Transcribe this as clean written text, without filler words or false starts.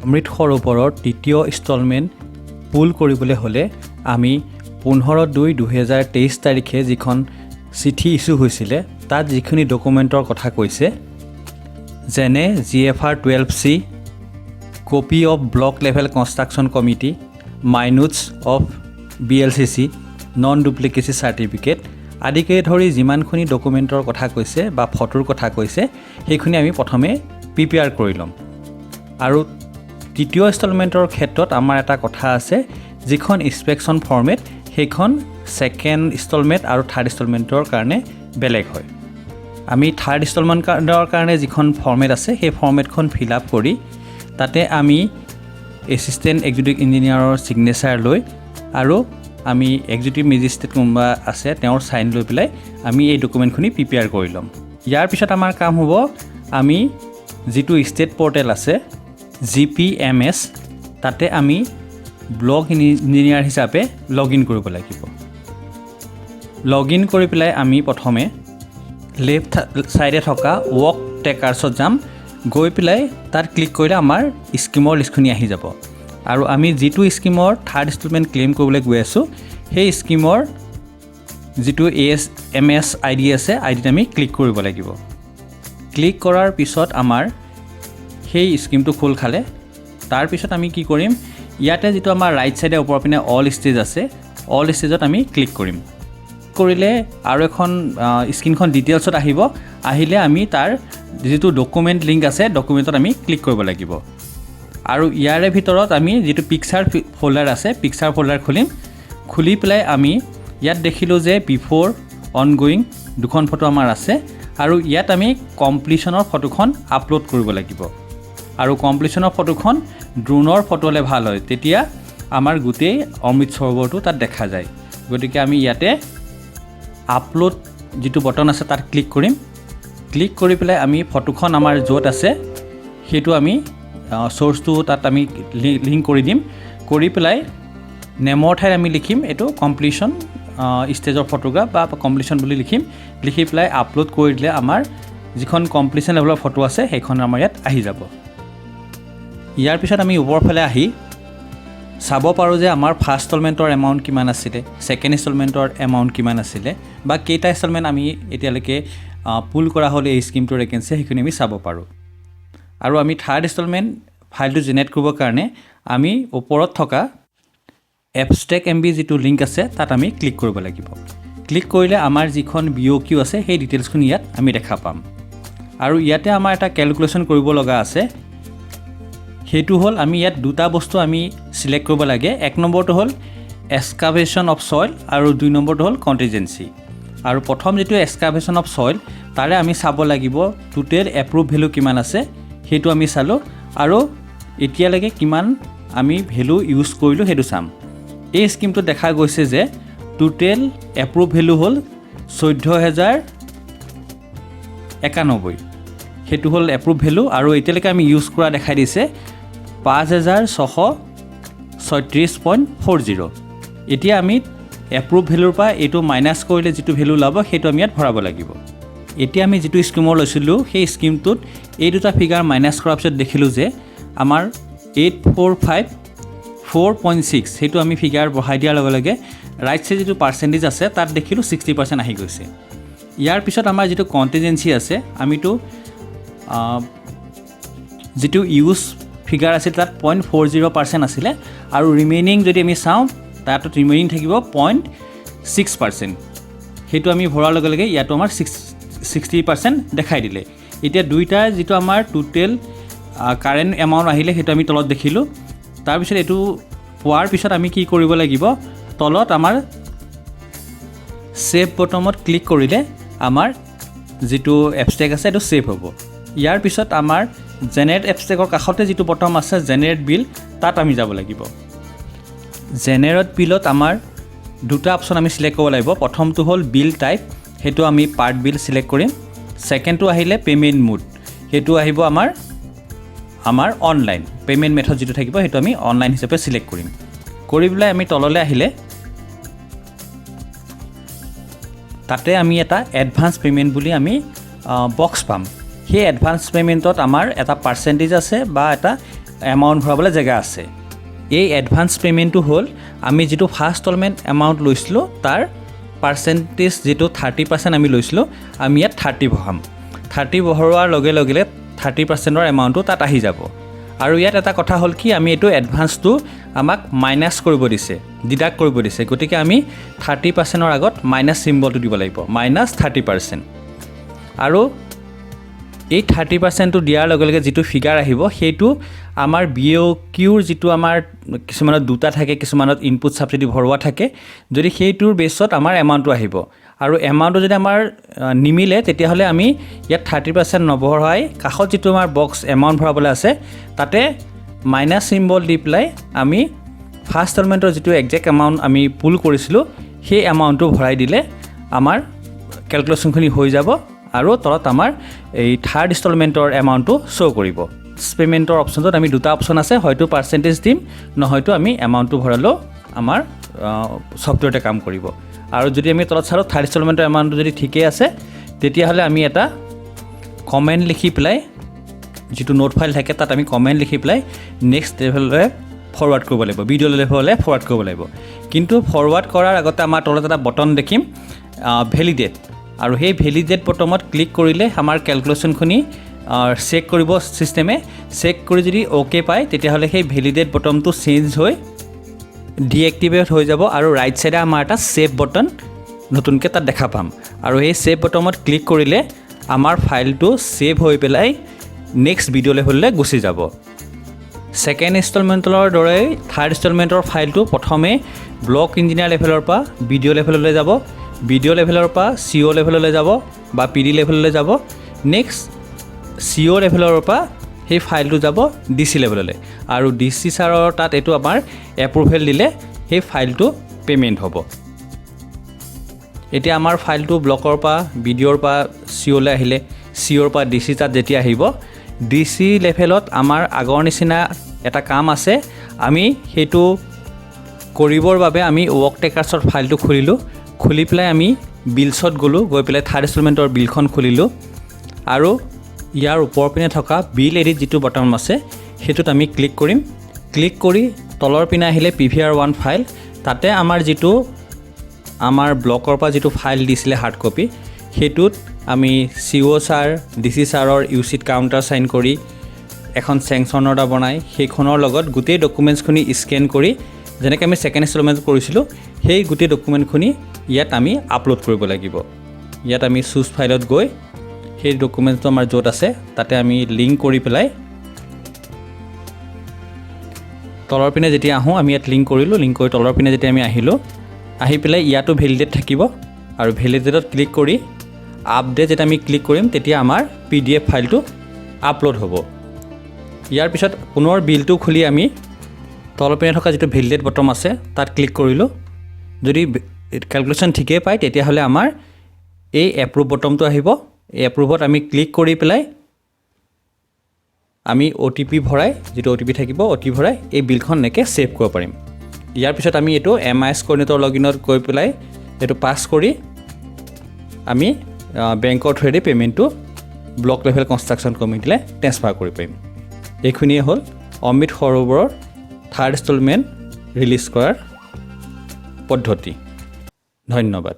অমৃত সৰোবৰৰ তৃতীয় ইনষ্টলমেণ্ট পুল কৰিবলৈ হ'লে আমি 15/2/2023 তাৰিখে যিখন চিঠি ইছ্যু হৈছিলে, তাত যিখিনি ডকুমেণ্টৰ কথা কৈছে, যেনে GFR 12C, copy of Block Level Construction Committee, minutes of BLCC, non duplicacy certificate আদিকে ধৰি যিমানখিনি ডকুমেণ্টৰ কথা কৈছে বা ফটোৰ কথা কৈছে, সেইখিনি আমি প্ৰথমে প্ৰিপেয়াৰ কৰি ল'ম। আৰু তৃতীয় ইনষ্টলমেণ্টৰ ক্ষেত্ৰত আমাৰ এটা কথা আছে, যিখন ইনস্পেকশ্যন ফৰ্মেট, সেইখন ছেকেণ্ড ইনষ্টলমেণ্ট আৰু থাৰ্ড ইনষ্টলমেণ্টৰ কাৰণে বেলেগ হয়। আমি থাৰ্ড ইনষ্টলমেণ্টৰ কাৰণে যিখন ফৰ্মেট আছে, সেই ফৰ্মেটখন ফিল আপ কৰি তাতে আমি এছিষ্টেণ্ট এক্সিকিউটিভ ইঞ্জিনিয়াৰৰ ছিগনেচাৰ লৈ আৰু আমি এক্সিকিউটিভ মেজিষ্ট্ৰেট কোনোবা আছে, তেওঁৰ চাইন লৈ পেলাই আমি এই ডকুমেণ্টখিনি প্ৰিপেয়াৰ কৰি ল'ম। ইয়াৰ পিছত আমাৰ কাম হ'ব, আমি যিটো ষ্টেট পৰ্টেল আছে জিপিএমএছ, তাতে আমি ব্লক ইঞ্জিনিয়াৰ হিচাপে লগ ইন কৰিব লাগিব। লগ ইন কৰি পেলাই আমি প্ৰথমে লেফ্ট ছাইডে থকা ৱৰ্ক ট্ৰেকাৰ্ছত যাম। গৈ পেলাই তাত ক্লিক কৰিলে আমাৰ স্কীমৰ লিষ্টখিনি আহি যাব আৰু আমি যিটো স্কীমৰ থাৰ্ড ইনষ্টলমেণ্ট ক্লেইম কৰিবলৈ গৈ আছোঁ, সেই স্কীমৰ যিটো এএছএমএছ আইডি আছে, আইডিত আমি ক্লিক কৰিব লাগিব। ক্লিক কৰাৰ পিছত আমাৰ সেই স্কীমটো খোল খালে। তাৰপিছত আমি কি কৰিম? ইয়াতে যিটো আমাৰ ৰাইট ছাইডে ওপৰ পিনে অল ষ্টেজ আছে, অল ষ্টেজত আমি ক্লিক কৰিম। কৰিলে আৰু এখন স্ক্ৰীণখন ডিটেইলছত আহিব। আহিলে আমি তাৰ যিটো ডকুমেণ্ট লিংক আছে, ডকুমেণ্টত আমি ক্লিক কৰিব লাগিব আৰু ইয়াৰে ভিতৰত আমি যিটো পিকচাৰ ফ'ল্ডাৰ আছে, পিকচাৰ ফ'ল্ডাৰ খুলিম। খুলি পেলাই আমি ইয়াত দেখিলোঁ যে বিফ'ৰ, অনগয়িং দুখন ফটো আমাৰ আছে আৰু ইয়াত আমি কমপ্লিশ্যনৰ ফটোখন আপলোড কৰিব লাগিব। আৰু কমপ্লিশ্যনৰ ফটোখন ড্ৰোনৰ ফটো হ'লে ভাল হয়, তেতিয়া আমাৰ গোটেই অমৃত সৰোবৰটো তাত দেখা যায়। গতিকে আমি ইয়াতে আপলোড যিটো বটন আছে, তাত ক্লিক কৰিম। ক্লিক কৰি পেলাই আমি ফটোখন আমাৰ য'ত আছে, সেইটো আমি চ'ৰ্চটো তাত আমি লিংক কৰি দিম। কৰি পেলাই নেমৰ ঠাইত আমি লিখিম এইটো কমপ্লিশ্যন ষ্টেজৰ ফটোগ্ৰাফ বা কমপ্লিশ্যন বুলি লিখিম। লিখি পেলাই আপলোড কৰি দিলে আমাৰ যিখন কমপ্লিশ্যন লেভেলৰ ফটো আছে, সেইখন আমাৰ ইয়াত আহি যাব। ইয়াৰ পিছত আমি ওপৰৰ ফালে আহি চাব পাৰোঁ যে আমাৰ ফাৰ্ষ্ট ইনষ্টলমেণ্টৰ এমাউণ্ট কিমান আছিলে, ছেকেণ্ড ইনষ্টলমেণ্টৰ এমাউণ্ট কিমান আছিলে বা কেইটা ইনষ্টলমেণ্ট আমি এতিয়ালৈকে পুল কৰা হ'ল এই স্কীমটোৰ এগেইনষ্টে, সেইখিনি আমি চাব পাৰোঁ। আৰু আমি থাৰ্ড ইনষ্টলমেণ্ট ফাইলটো জেনেৰেট কৰিবৰ কাৰণে আমি ওপৰত থকা এবষ্ট্ৰেক্ট এমবি যিটো লিংক আছে, তাত আমি ক্লিক কৰিব লাগিব। ক্লিক কৰিলে আমাৰ যিখন বিঅ'কিউ আছে, সেই ডিটেইলছখিনি ইয়াত আমি দেখা পাম। আৰু ইয়াতে আমাৰ এটা কেলকুলেশ্যন কৰিব লগা আছে। সেইটো হ'ল আমি ইয়াত দুটা বস্তু আমি চিলেক্ট কৰিব লাগে। এক নম্বৰটো হ'ল এক্সকাভেশ্যন অফ ছইল আৰু দুই নম্বৰটো হ'ল কণ্টিজেঞ্চি। আৰু প্ৰথম যিটো এক্সকাভেশ্যন অফ ছইল, তাৰে আমি চাব লাগিব টোটেল এপ্ৰুভ ভেলু কিমান আছে, সেইটো আমি চালোঁ আৰু এতিয়ালৈকে কিমান আমি ভেলু ইউজ কৰিলোঁ, সেইটো চাম। এই স্কীমটোত দেখা গৈছে যে টোটেল এপ্ৰুভ ভেলু হ'ল 14,091। সেইটো হ'ল এপ্ৰুভ ভেলু আৰু এতিয়ালৈকে আমি ইউজ কৰা দেখাই দিছে 5636.40। এতিয়া আমি এপ্ৰুভ ভেলুৰ পৰা এইটো মাইনাছ কৰিলে যিটো ভেলু ওলাব, সেইটো আমি ইয়াত ভৰাব লাগিব। এতিয়া আমি যিটো স্কীমৰ লৈছিলোঁ, সেই স্কীমটোত এই দুটা ফিগাৰ মাইনাছ কৰাৰ পিছত দেখিলোঁ যে আমাৰ 8454.6। সেইটো আমি ফিগাৰ বঢ়াই দিয়াৰ লগে লগে ৰাইট চাইড যিটো পাৰ্চেণ্টেজ আছে, তাত দেখিলোঁ 60% আহি গৈছে। ইয়াৰ পিছত আমাৰ যিটো কণ্টিজেঞ্চি আছে, আমিতো যিটো ইউজ ফিগাৰ আছিল, তাত 0.40% আছিলে আৰু ৰিমেইনিং যদি আমি চাওঁ, তাত ৰিমেইনিং থাকিব 0.6%। সেইটো আমি ভৰোৱাৰ লগে লগে ইয়াতো আমাৰ 60% দেখাই দিলে। এতিয়া দুইটাৰ যিটো আমাৰ টোটেল কাৰেণ্ট এমাউণ্ট আহিলে, সেইটো আমি তলত দেখিলোঁ। তাৰপিছত এইটো পোৱাৰ পিছত আমি কি কৰিব লাগিব? তলত আমাৰ ছেভ বটমত ক্লিক কৰিলে আমাৰ যিটো এবষ্ট্ৰেক্ট আছে, এইটো ছেভ হ'ব। ইয়াৰ পিছত আমাৰ জেনেৰেট এবষ্ট্ৰেক্টৰ কাষতে যিটো বটম আছে জেনেৰেট বিল, তাত আমি যাব লাগিব। জেনেৰেট বিলত আমাৰ দুটা অপশ্যন আমি চিলেক্ট কৰিব লাগিব। প্ৰথমটো হ'ল বিল টাইপ, সেইটো আমি পাৰ্ট বিল চিলেক্ট কৰিম। ছেকেণ্ডটো আহিলে পে'মেণ্ট মোড, সেইটো আহিব আমাৰ আমাৰ অনলাইন পে'মেণ্ট মেথড যিটো থাকিব, সেইটো আমি অনলাইন হিচাপে চিলেক্ট কৰিম। কৰি পেলাই আমি তললৈ আহিলে তাতে আমি এটা এডভান্স পে'মেণ্ট বুলি আমি বক্স পাম। সেই এডভান্স পে'মেণ্টত আমাৰ এটা পাৰ্চেণ্টেজ আছে বা এটা এমাউণ্ট ভৰাবলৈ জেগা আছে। এই এডভান্স পে'মেণ্টটো হ'ল আমি যিটো ফাৰ্ষ্ট ইনষ্টলমেণ্ট এমাউণ্ট লৈছিলোঁ, তাৰ পাৰ্চেণ্টেজ যিটো 30% আমি লৈছিলোঁ, আমি ইয়াত 30 বহাম। 30 বহোৱাৰ লগে লগে 30%ৰ এমাউণ্টটো তাত আহি যাব। আৰু ইয়াত এটা কথা হ'ল কি, আমি এইটো এডভান্সটো আমাক মাইনাছ কৰিব দিছে, ডিডাক্ট কৰিব দিছে। গতিকে আমি 30%ৰ আগত মাইনাছ চিম্বলটো দিব লাগিব, মাইনাছ 30%। আৰু এই 30%টো দিয়াৰ লগে লগে যিটো ফিগাৰ আহিব, সেইটো আমাৰ বিঅ'কিউৰ যিটো আমাৰ কিছুমানত দুটা থাকে, কিছুমানত ইনপুট ছাবচিডি ভৰোৱা থাকে, যদি সেইটোৰ বেছত আমাৰ এমাউণ্টটো আহিব। আৰু এমাউণ্টটো যদি আমাৰ নিমিলে, তেতিয়াহ'লে আমি ইয়াত 30% নভৰাই কাষত যিটো আমাৰ বক্স এমাউণ্ট ভৰাবলৈ আছে, তাতে মাইনাছ চিম্বল দি পেলাই আমি ফাৰ্ষ্ট ইনষ্টলমেণ্টৰ যিটো একজেক্ট এমাউণ্ট আমি পুল কৰিছিলোঁ, সেই এমাউণ্টটো ভৰাই দিলে আমাৰ কেলকুলেশ্যনখিনি হৈ যাব আৰু তলত আমাৰ এই থাৰ্ড ইনষ্টলমেণ্টৰ এমাউণ্টটো শ্ব' কৰিব। পে'মেণ্টৰ অপশ্যনটোত আমি দুটা অপশ্যন আছে, হয়তো পাৰ্চেণ্টেজ দিম, নহয়তো আমি এমাউণ্টটো ভৰালেও আমাৰ ছফ্টৱেৰতে কাম কৰিব। আৰু যদি আমি তলত চালোঁ, থাৰ্ড ইনষ্টলমেণ্টৰ এমাউণ্টটো যদি ঠিকেই আছে, তেতিয়াহ'লে আমি এটা কমেণ্ট লিখি পেলাই, যিটো নোট ফাইল থাকে তাত আমি কমেণ্ট লিখি পেলাই নেক্সট লেভেললৈ ফৰৱাৰ্ড কৰিব লাগিব, বিডিঅ' লেভেললৈ ফৰৱাৰ্ড কৰিব লাগিব। কিন্তু ফৰৱাৰ্ড কৰাৰ আগতে আমাৰ তলত এটা বটন দেখিম, ভেলিডেট। আৰু সেই ভেলিডেট বটমত ক্লিক কৰিলে আমাৰ কেলকুলেশ্যনখিনি চেক কৰিব ছিষ্টেমে। চেক কৰি যদি অ'কে পায়, তেতিয়াহ'লে সেই ভেলিডেট বটমটো চেঞ্জ হৈ ডিএক্টিভেট হৈ যাব আৰু ৰাইট ছাইডে আমাৰ এটা ছেভ বটন নতুনকৈ তাত দেখা পাম। আৰু সেই ছেভ বটমত ক্লিক কৰিলে আমাৰ ফাইলটো ছেভ হৈ পেলাই নেক্সট বিডিঅ' লেভেললৈ গুচি যাব। ছেকেণ্ড ইনষ্টলমেণ্টৰ দৰে থাৰ্ড ইনষ্টলমেণ্টৰ ফাইলটো প্ৰথমে ব্লক ইঞ্জিনিয়াৰ লেভেলৰ পৰা বিডিঅ' লেভেললৈ যাব, বিডিঅ' লেভেলৰ পৰা চি অ' লেভেললৈ যাব বা পি ডি লেভেললৈ যাব। নেক্সট চি অ' লেভেলৰ পৰা সেই ফাইলটো যাব ডি চি লেভেললৈ আৰু ডি চি ছাৰৰ তাত এইটো আমাৰ এপ্ৰুভেল দিলে সেই ফাইলটো পে'মেণ্ট হ'ব। এতিয়া আমাৰ ফাইলটো ব্লকৰ পৰা, বিডিঅ'ৰ পৰা চি অ'লৈ আহিলে, চি অ'ৰ পৰা ডি চি তাত যেতিয়া আহিব, ডি চি লেভেলত আমাৰ আগৰ নিচিনা এটা কাম আছে। আমি সেইটো কৰিবৰ বাবে আমি ৱৰ্ক ট্ৰেকাৰ্ছৰ ফাইলটো খুলিলোঁ। খুলি পেলাই আমি বিলছত গ'লোঁ, গৈ পেলাই থাৰ্ড ইনষ্টলমেণ্টৰ বিলখন খুলিলোঁ আৰু ইয়াৰ ওপৰ পিনে থকা বিল এডিট যিটো বটন আছে, সেইটোত আমি ক্লিক কৰিম। ক্লিক কৰি তলৰ পিনে আহিলে পিভিআৰ 1 ফাইল, তাতে আমাৰ যিটো আমাৰ ব্লকৰ পৰা যিটো ফাইল দিছিলে হাৰ্ড কপি, সেইটোত আমি চি অ' ছাৰ, ডি চি ছাৰৰ ইউ চিত কাউণ্টাৰ চাইন কৰি এখন চেংচন অৰ্ডাৰ বনাই, সেইখনৰ লগত গোটেই ডকুমেণ্টছখিনি স্কেন কৰি, যেনেকৈ আমি ছেকেণ্ড ইনষ্টলমেণ্ট কৰিছিলোঁ, সেই গোটেই ডকুমেণ্টখিনি ইয়াত আমি আপলোড কৰিব লাগিব। ইয়াত আমি চুজ ফাইলত গৈ সেই ডকুমেণ্টছটো আমাৰ য'ত আছে তাতে আমি লিংক কৰি পেলাই তলৰ পিনে যেতিয়া আহোঁ, আমি ইয়াত লিংক কৰিলোঁ, লিংক কৰি তলৰ পিনে যেতিয়া আমি আহিলোঁ, আহি পেলাই ইয়াতো ভেলিডেট থাকিব আৰু ভেলিডেটত ক্লিক কৰি আপডেট যেতিয়া আমি ক্লিক কৰিম, তেতিয়া আমাৰ পিডিএফ ফাইলটো আপলোড হ'ব। ইয়াৰ পিছত পুনৰ বিলটো খুলি আমি তলৰ পিনে থকা যিটো ভেলিডেট বটম আছে তাত ক্লিক কৰিলোঁ। যদি কেলকুলেশ্যন ঠিকেই পায়, তেতিয়াহ'লে আমাৰ এই এপ্ৰুভ বটমটো আহিব। এই এপ্ৰুভত আমি ক্লিক কৰি পেলাই আমি অ'টিপি ভৰাই, যিটো অ'টিপি থাকিব, অ'টিপি ভৰাই এই বিলখন এনেকৈ ছেভ কৰিব পাৰিম। ইয়াৰ পিছত আমি এইটো এমআইএছ কৰ্ডিনেটৰ লগইনত গৈ পেলাই এইটো পাছ কৰি আমি বেংকৰ থ্ৰুৱেদি পে'মেণ্টটো ব্লক লেভেল কনষ্ট্ৰাকশ্যন কমিটিলৈ ট্ৰেন্সফাৰ কৰিব পাৰিম। এইখিনিয়ে হ'ল অমৃত সৰোবৰৰ থাৰ্ড ইনষ্টলমেণ্ট ৰিলিজ কৰাৰ পদ্ধতি। ধন্যবাদ।